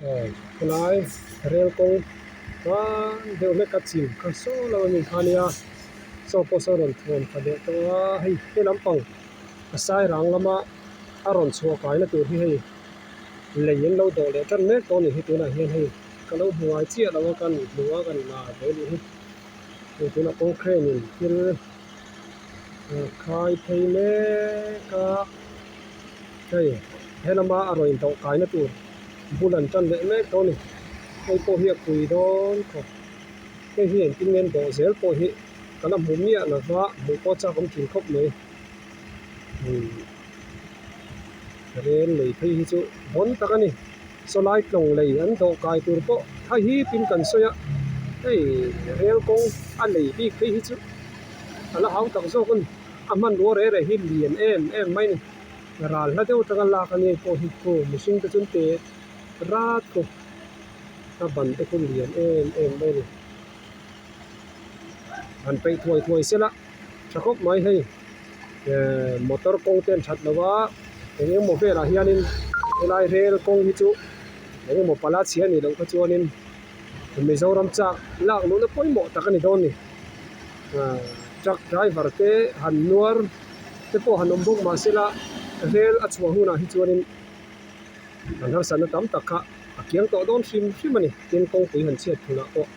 Helai rel kawng hman deuh hlek a chim kha saw lo a ni kha nia saw pawh saw rawn thuam tha leh tawh a hei he lampang a sairang lama a rawn chhuah kaina tur hi hei lei an lo dawh leh tan mek tawh a ni hi tunah hian hei ka lo hmu ngai chiah lo a kan hmu a kan la ve a nih hi hei tunah kawng crane in thil khai phei mek a hei he lama a rawn indawh kaina tur bul an tan leh mek tawh a ni hei pawh hi a pui dawn khawp hei hi engtin nge an dawh zel pawh hi ka la hmu miah lo va hmuh pawh a chak awm thin khawp mai umm rel lei phei hi chu bawn tak a ni saw lai tlawng lei an dawh kai tur pawh tha hip in kan sawi a hei rel kawng a lei bik phei hi chu a la hau tak zawk a ni a hmanrua reh reh hi lian em em mai a ni. Ral hla deuh atanga lak a nia pawh hi khu mihring te chuan te rat khu a ban te khu lian em em mai a ni han peih thuai thuai se la tha khawp mai hei ehh motor kawng te an that lo a eng emaw velah hianin helai rel kawng hi chu eng emaw pala chhia a nih loh kha chuanin Mizoram chak lak luhna pawimawh tak a ni dawn a ni ahh truck driver te han nuar. te pawh han awm bawk mahsela rel a chhuah hunah hi chuanin an harsatna tam tak kha a kiang tawh dawn hrim hrim a ni tin kawngpui han chhiat hunah pawh.